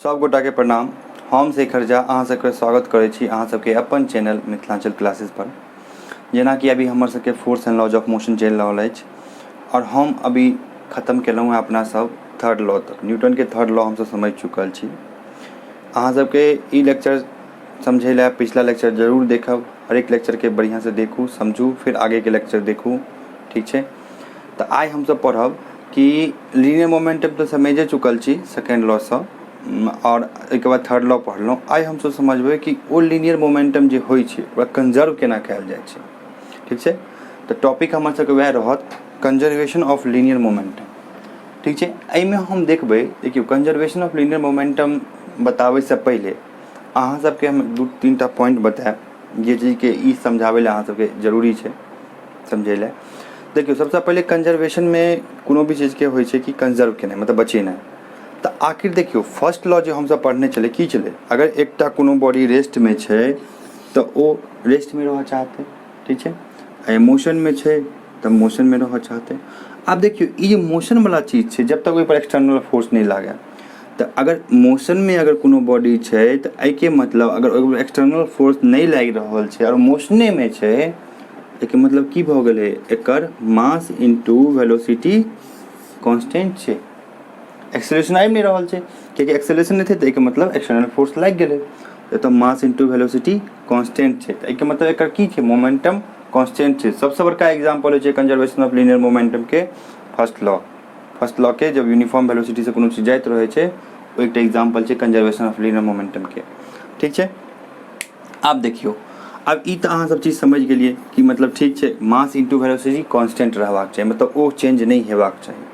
सब गोटाके प्रणाम। हम शेखर झा अहाँ सबके स्वागत करै छी अहाँ सबके अपन चैनल मिथिलांचल क्लासेस पर। जेनाकि अभी हमर सबके force and laws of motion चलि रहल अछि और हम अभी खत्म केलहुँ हँ अपना सब थर्ड लॉ तक। न्यूटनके थर्ड लॉ हमसब समझि चुकल छी। अहाँ सबके ई लेक्चर समझै लए पिछला लेक्चर जरूर देखब। हरेक लेक्चरके बढ़िआँसँ देखू, समझू, फिर आगेके लेक्चर देखू, ठीक छै। तऽ आइ हमसब पढ़ब कि लीनियर मोमेंटम तऽ समझे चुकल छी सेकेंड लॉसँ आओर एहिके बाद थर्ड लॉ पढ़लहुँ। आइ हमसब समझबै कि ओ लीनियर मोमेंटम जे होइ छै ओकरा कंजर्व केना कयल जाइ छै, ठीक छै। तऽ टॉपिक हमर सबके वएह रहत, कंजर्वेशन ऑफ लीनियर मोमेंटम, ठीक छै। एहिमे हम देखबै, देखियौ, कंजर्वेशन ऑफ लीनियर मोमेंटम बताबैसँ पहिले अहाँ सबके हम दू तीन टा पॉइंट बतायब जे चीजके ई समझाबै लए अहाँ सबके जरूरी छै समझै लए। देखियौ, सबसँ पहिले कंजर्वेशनमे कोनो भी चीजके होइ छै कि कंजर्व केनाइ मतलब बचेनाइ। तऽ आखिर देखियौ, फर्स्ट लॉ जे हमसब पढ़ने छलियै की छलै? अगर एकटा कोनो बॉडी रेस्टमे छै तऽ ओ रेस्टमे रहऽ चाहतै, ठीक छै। आ मोशनमे छै तऽ मोशनमे रहऽ चाहतै। आब देखियौ, ई जे मोशनवला चीज छै, जब तक ओहिपर एक्सटर्नल फोर्स नहि लागै, तऽ अगर मोशनमे अगर कोनो बॉडी छै तऽ एहिके मतलब अगर ओहिपर एक्सटर्नल फोर्स नहि लागि रहल छै आओर मोशनेमे छै, एहिके मतलब की भऽ गेलै? एकर मास इन्टू वेलोसिटी कॉन्स्टेंट छै, एक्सेलरेशन आबि नहि रहल छै, कियाकि एक्सेलरेशन नहि छै तऽ एहिके मतलब एक्सटर्नल फोर्स लागि गेलै। एतऽ मास इन्टू वेलोसिटी कॉन्स्टेंट छै तऽ एहिके मतलब एकर की छै? मोमेंटम कॉन्स्टेंट छै। सबसँ बड़का एग्जाम्पल होइ छै कंजर्वेशन ऑफ लीनियर मोमेंटम के फर्स्ट लॉ। फर्स्ट लॉ के जब यूनिफॉर्म वेलोसिटी से कोनो चीज जाइत रहै छै, ओ एकटा एग्जाम्पल छै कंजर्वेशन ऑफ लीनियर मोमेंटम के, ठीक छै। आब देखियौ, आब ई तऽ अहाँ सब चीज समझि गेलियै कि मतलब ठीक छै, मास इन्टू वेलोसिटी कॉन्स्टेंट रहबाक चाही, मतलब ओ चेंज नहि हेबाक चाही।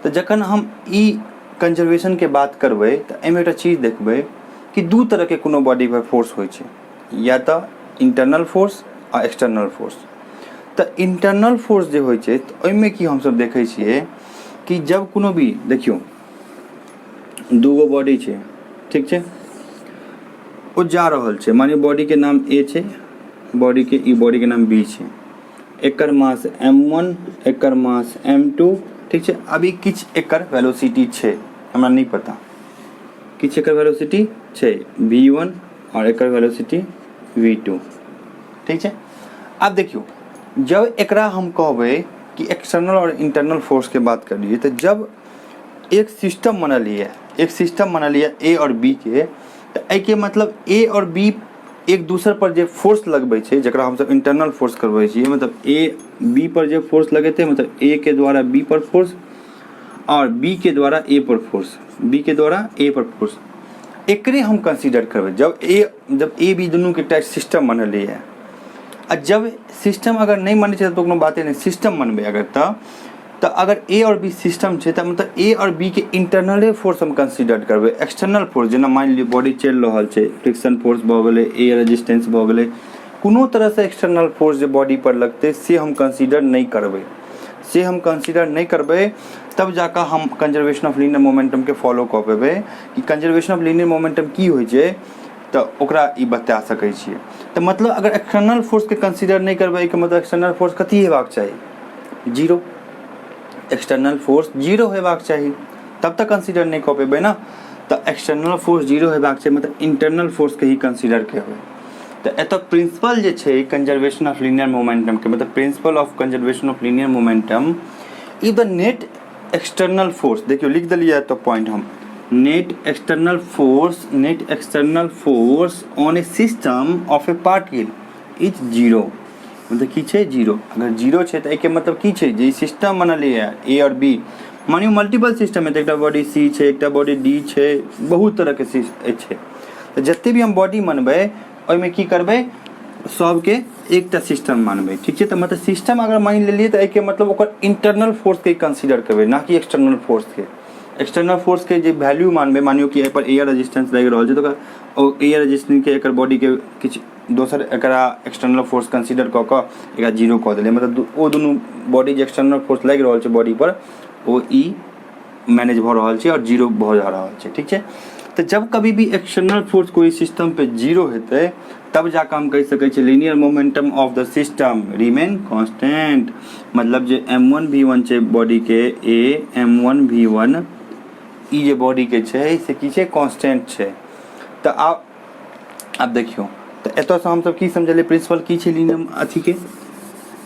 तऽ जखन हम ई कंजर्वेशनके बात करबै तऽ एहिमे एकटा चीज देखबै कि दू तरहके कोनो बॉडी पर फोर्स होइ छै, या तऽ इंटरनल फोर्स आ एक्सटर्नल फोर्स। तऽ इंटरनल फोर्स जे होइ छै तऽ ओहिमे की हमसब देखै छियै कि जब कोनो भी, देखियौ, दूगो बॉडी छै, ठीक छै, ओ जा रहल छै। मानियौ बॉडीके नाम ए छै, बॉडीके ई बॉडीके नाम बी छै। एकर मास एम वन, एकर मास एम टू, ठीक छै। अभी किछु एकर वेलोसिटी छै, हमरा नहि पता, किछु एकर वेलोसिटी छै वी वन आओर एकर वेलोसिटी वी टू, ठीक छै। आब देखियौ, जब एकरा हम कहबै कि एक्सटर्नल आओर इंटरनल फोर्सके बात करलियै, तऽ जब एक सिस्टम बनलियै, एक सिस्टम बनलियै ए आओर बी के, तऽ एहिके मतलब ए आओर बी एक दोसर पर जे फोर्स लगबै छै, जकरा हमसब इंटरनल फोर्स करबै छियै, मतलब ए बी पर जे फोर्स लगेतै, मतलब ए के द्वारा बी पर फोर्स आओर बी के द्वारा ए पर फोर्स, बी के द्वारा ए पर फोर्स, एकरे हम कंसीडर करबै जब ए बी दुनूके एकटा सिस्टम बनलैए। आ जब सिस्टम अगर नहि बनै छै तऽ कोनो बाते नहि। सिस्टम बनबै अगर तऽ अगर ए आओर बी सिस्टम छै तऽ मतलब ए आओर बी के इंटरनले फोर्स हम कंसीडर करबै। एक्सटर्नल फोर्स, जेना मानि लियौ बॉडी चलि रहल छै, फ्रिक्शन फोर्स भऽ गेलै, एयर रेजिस्टेंस भऽ गेलै, कोनो तरहसँ एक्सटर्नल फोर्स जे बॉडी पर लगतै से हम कंसीडर नहि करबै। से हम कंसीडर नहि करबै तब जाकऽ हम कंजर्वेशन ऑफ लीनियर मोमेंटमके फॉलो कऽ पेबै कि कंजर्वेशन ऑफ लीनियर मोमेंटम की होइ छै, तऽ ओकरा ई बता सकै छियै। तऽ मतलब अगर एक्सटर्नल फोर्सके कंसीडर नहि करबै, एहिके मतलब एक्सटर्नल फोर्स कथी हेबाक चाही? जीरो। एक्सटर्नल फोर्स जीरो हेबाक चाही, तब तक कंसीडर नहि कऽ पेबै ने। तऽ एक्सटर्नल फोर्स जीरो हेबाक चाही, मतलब इंटरनल फोर्सके ही कंसीडर करबै। तऽ एतऽ प्रिंसिपल जे छै कंजर्वेशन ऑफ लीनियर मोमेंटमके, मतलब principle of conservation of linear momentum, if the net external force, देखियौ, लिख देलियै एतऽ पॉइंट हम, net external force, net external force on a system of a particle is zero। मतलब की छै? जीरो। अगर जीरो छै तऽ एहिके मतलब की छै? जे ई सिस्टम बनलैए ए आओर बी, मानियौ मल्टीपल सिस्टम है, तऽ एकटा बॉडी सी छै, एकटा बॉडी डी छै, बहुत तरहके छै, तऽ जते भी हम बॉडी मनबै ओहिमे की करबै? सबके एकटा सिस्टम मानबै, ठीक छै। तऽ मतलब सिस्टम अगर मानि लेलियै तऽ एहिके मतलब ओकर इंटरनल फोर्सके कंसीडर करबै, ना कि एक्सटर्नल फोर्सके। एक्सटर्नल फोर्सके जे वैल्यू मानबै, मानियौ कि एहिपर एयर रेजिस्टेंस लागि रहल छै, तऽ ओकरा ओ एयर रेजिस्टेंसके एकर बॉडीके किछु दोसर एकरा एक्सटर्नल फोर्स कंसीडर कऽ कऽ एकरा जीरो कऽ देलियै, मतलब ओ दुनू बॉडी जे एक्सटर्नल फोर्स लागि रहल छै बॉडी पर, ओ ई मैनेज भऽ रहल छै आओर जीरो भऽ जा रहल छै, ठीक छै। तऽ जब कभी भी एक्सटर्नल फोर्स कोई सिस्टम पे जीरो हेतै, तब जाकऽ हम कहि सकै छियै linear momentum of the system remain constant. मतलब जे एम वन भी वन छै बॉडीके, ए एम वन भी वन ई जे बॉडीके छै से की छै? कॉन्स्टेंट छै। तऽ आब आब देखियौ, तऽ एतऽसँ हमसब की समझलियै? प्रिंसिपल की छै लीनियर अथीके?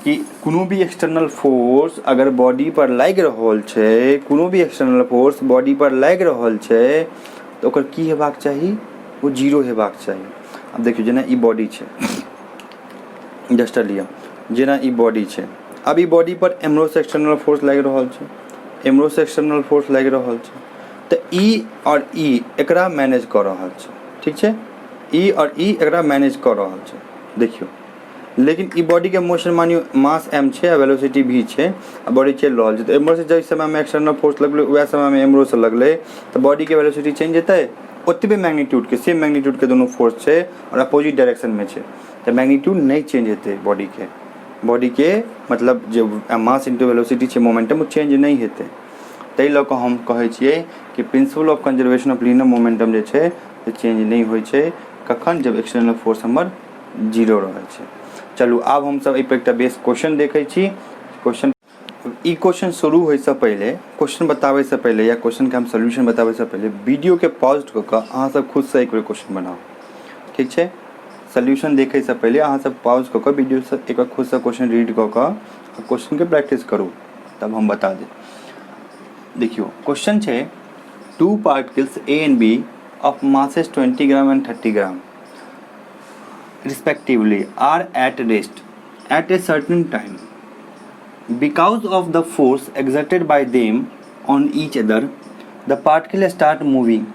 कि कोनो भी एक्सटर्नल फोर्स अगर बॉडी पर लागि रहल छै, कोनो भी एक्सटर्नल फोर्स बॉडी पर लागि रहल छै, तऽ ओकर की हेबाक चाही? ओ जीरो हेबाक चाही। आब देखियौ, जेना ई बॉडी छै, डस्टर लिअ, जेना ई बॉडी छै, आब ई बॉडी पर एम्हरोसँ एक्सटर्नल फोर्स लागि रहल छै, एम्हरोसँ एक्सटर्नल फोर्स लागि रहल छै, तऽ ई आओर ई एकरा मैनेज कऽ रहल छै, ठीक छै? ई आओर ई एकरा मैनेज कऽ रहल छै। देखियौ, लेकिन ई बॉडीके मोशन मानियौ मास एम छै आ वेलोसिटी भी छै आ बॉडी चलि रहल छै, तऽ एम्हरसँ जाहि समयमे एक्सटर्नल फोर्स लगलै, उएह समयमे एम्हरोसँ लगलै, तऽ बॉडीके वेलोसिटी चेंज हेतै ओतबे मैग्नीट्यूडके? सेम मैग्नीट्यूडके दुनू फोर्स छै आओर अपोजिट डायरेक्शनमे छै, तऽ मैग्नीट्यूड नहि चेंज हेतै बॉडीके। बॉडीके मतलब जे मास इन्टू वेलोसिटी छै, मोमेंटम, ओ चेंज नहि हेतै। ताहि लऽ कऽ हम कहै छियै कि principle of conservation of linear momentum जे छै से चेंज नहि होइ छै। कखन? जब एक्सटर्नल फोर्स हमर जीरो रहै छै। चलू, आब हमसब एहिपर एकटा बेस क्वेश्चन देखै छी। क्वेश्चन, ई क्वेश्चन शुरू होइसँ पहिले, क्वेश्चन बताबैसँ पहिले या क्वेश्चनके हम सोल्यूशन बताबैसँ पहिले वीडियोके पॉज कऽ कऽ अहाँसब खुदसँ एक बेर क्वेश्चन बनाउ, ठीक छै? सोल्यूशन देखैसँ पहिले अहाँसब पॉज कऽ कऽ वीडियोसँ एक बेर खुदसँ क्वेश्चन रीड कऽ कऽ क्वेश्चनके प्रैक्टिस करू, तब हम बता देब। देखियौ, क्वेश्चन छै, two particles A and B of masses 20 gram and 30 gram respectively are at rest at a certain time. Because of the force exerted by them on each other, the particle start moving.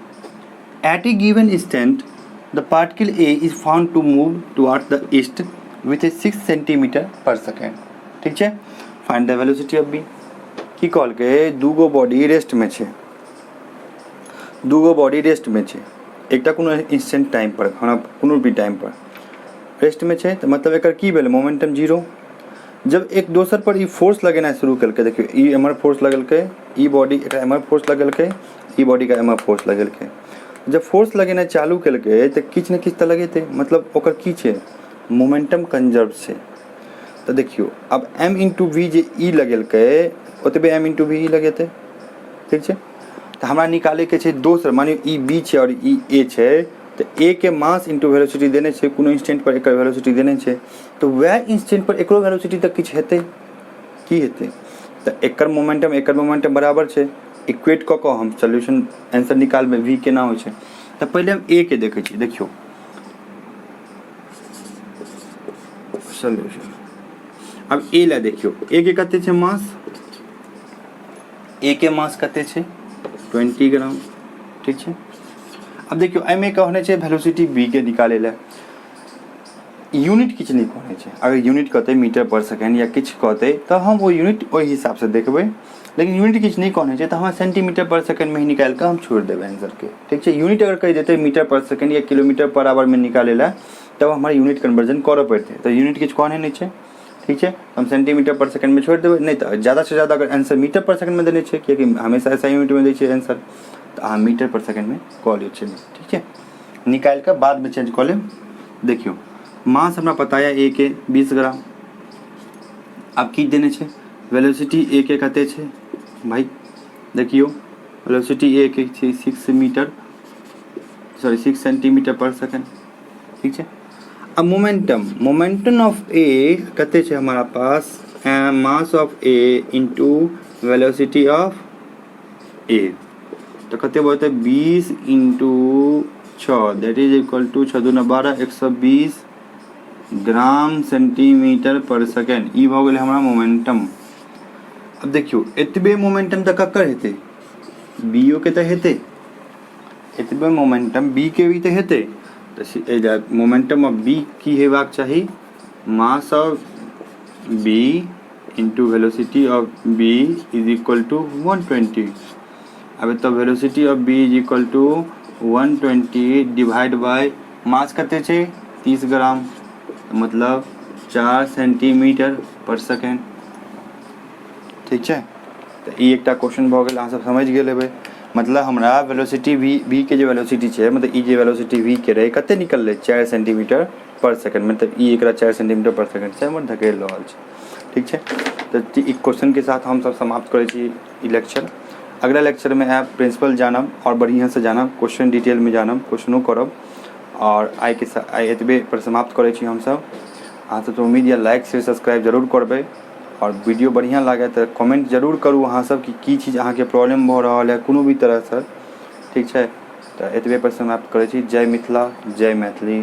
At a given instant, the particle A is found to move towards the east with a 6 centimeter per second. ठीक छै? Find the velocity of B. की कहलकै? दूगो body रेस्टमे छै, दूगो body रेस्टमे छै, एकटा कोनो instant time पर, हमरा कोनो भी टाइम पर रेस्टमे छै, तऽ मतलब एकर की भेलै? Momentum zero. जब एक दोसर पर ई फोर्स लगेनाइ शुरू केलकै, देखियौ, ई एम्हर फोर्स लगेलकै, ई बॉडी एकरा एम्हर फोर्स लगेलकै, ई बॉडीके एम्हर फोर्स लगेलकै। जब फोर्स लगेनाइ चालू केलकै तऽ किछु ने किछु तऽ लगेतै, मतलब ओकर की छै? मोमेंटम कंजर्व छै। तऽ देखियौ, आब एम इंटू वी जे ई लगेलकै, ओतबे एम इंटू वी ई लगेतै, ठीक छै? तऽ हमरा निकालैके छै दोसर, मानियौ ई बी छै आओर ई ए छै, तऽ ए के मास इंटू वेलोसिटी देने छै, कोनो इंस्टेंट पर एकर वेलोसिटी देने छै, तऽ वएह इंस्टेंट पर एकरो वेलोसिटी तऽ किछु हेतै। की हेतै? तऽ एकर मोमेंटम, एकर मोमेंटम बराबर छै। इक्वेट कऽ कऽ हम सोल्यूशन, आंसर निकालबै, वी केना होइ छै। तऽ पहिले हम ए के देखै छी। देखियौ, सोल्यूशन। आब ए लए देखियौ, ए के कते छै मास? ए के मास कते छै? 20 ग्राम, ठीक छै? आब देखियौ, एहिमे कहने छै वेलोसिटी बी के निकालै लए। यूनिट किछु नहि कहने छै। अगर यूनिट कहतै मीटर पर सेकेंड या किछु कहतै, तऽ हम ओ यूनिट ओहि हिसाबसँ देखबै, लेकिन यूनिट किछु नहि कहने छै, तऽ हमरा सेंटीमीटर पर सेकेंडमे ही निकालि कऽ हम छोड़ि देबै आंसरके, ठीक छै? यूनिट अगर कहि देतै मीटर पर सेकेंड या किलोमीटर पर आवरमे निकालै लए, तब हमरा यूनिट कन्वर्जन करऽ पड़तै। तऽ यूनिट किछु कहने नहि छै, ठीक छै? हम सेंटीमीटर पर सेकेंडमे छोड़ि देबै। नहि तऽ ज्यादासँ ज्यादा अगर आंसर मीटर पर सेकेंडमे देने छै, किएकि हमेशा ऐसा यूनिटमे दै छै आंसर, तऽ अहाँ मीटर पर सेकेंडमे कऽ लियौ चेंज, ठीक छै? निकालि कऽ बादमे चेंज कऽ लेब। देखियौ, मास हमरा पता यऽ ए के 20 ग्राम। आब की देने छै? वेलोसिटी ए के कते छै भाइ? देखियौ, वेलोसिटी ए के छै 6 meter, sorry, 6 centimeter per second, ठीक छै? अब मोमेंटम, मोमेंटम ऑफ ए कते छै हमारा पास? Mass of A into velocity of A. तऽ कते भऽ जेतै? 20 into 6, that is equal to 6 दूना 12, 120 ग्राम सेंटीमीटर पर सेकेंड। ई भऽ गेलै हमरा मोमेंटम। अब देखियौ, एतबे मोमेंटम तऽ ककर हेतै? बीओ के तऽ हेतै। एतबे मोमेंटम बी के भी तऽ हेतै। तऽ मोमेंटम ऑफ बी की हेबाक चाही? Mass of B into velocity of B is equal to 120। अब एतऽ velocity of B is equal to 120 divide by mass कते छै? 30 ग्राम, मतलब 4 सेंटीमीटर पर सेकेंड, ठीक छै? तऽ ई एकटा क्वेश्चन भऽ गेल। अहाँसब समझि गेल हेबै। मतलब हमरा वेलोसिटी वी, वी के जे वेलोसिटी छै, मतलब ई जे वेलोसिटी वी के रहै, कते निकललै? 4 सेंटीमीटर पर सेकेंड। मतलब ई एकरा 4 सेंटीमीटर पर सेकेंड से हमर धकेल रहल छै, ठीक छै? तऽ ई क्वेश्चनके साथ हमसब समाप्त करै छी ई लेक्चर। अगला लेक्चरमे आयब, प्रिंसिपल जानब आओर बढ़िआँसँ जानब, क्वेश्चन डिटेलमे जानब, क्वेश्चनो करब। आओर आइके आइ एतबे पर समाप्त करै छी हमसभ। अहाँ सबसँ उम्मीद यऽ लाइक शेयर सब्सक्राइब जरूर करबै, आओर वीडियो बढ़िआँ लागै तऽ कमेंट जरूर करू अहाँसभ कि की चीज अहाँके प्रॉब्लम भऽ रहल यऽ कोनो भी तरहसँ। ठीक छै, तऽ एतबे पर समाप्त करै छी। जय मिथिला, जय मैथिली।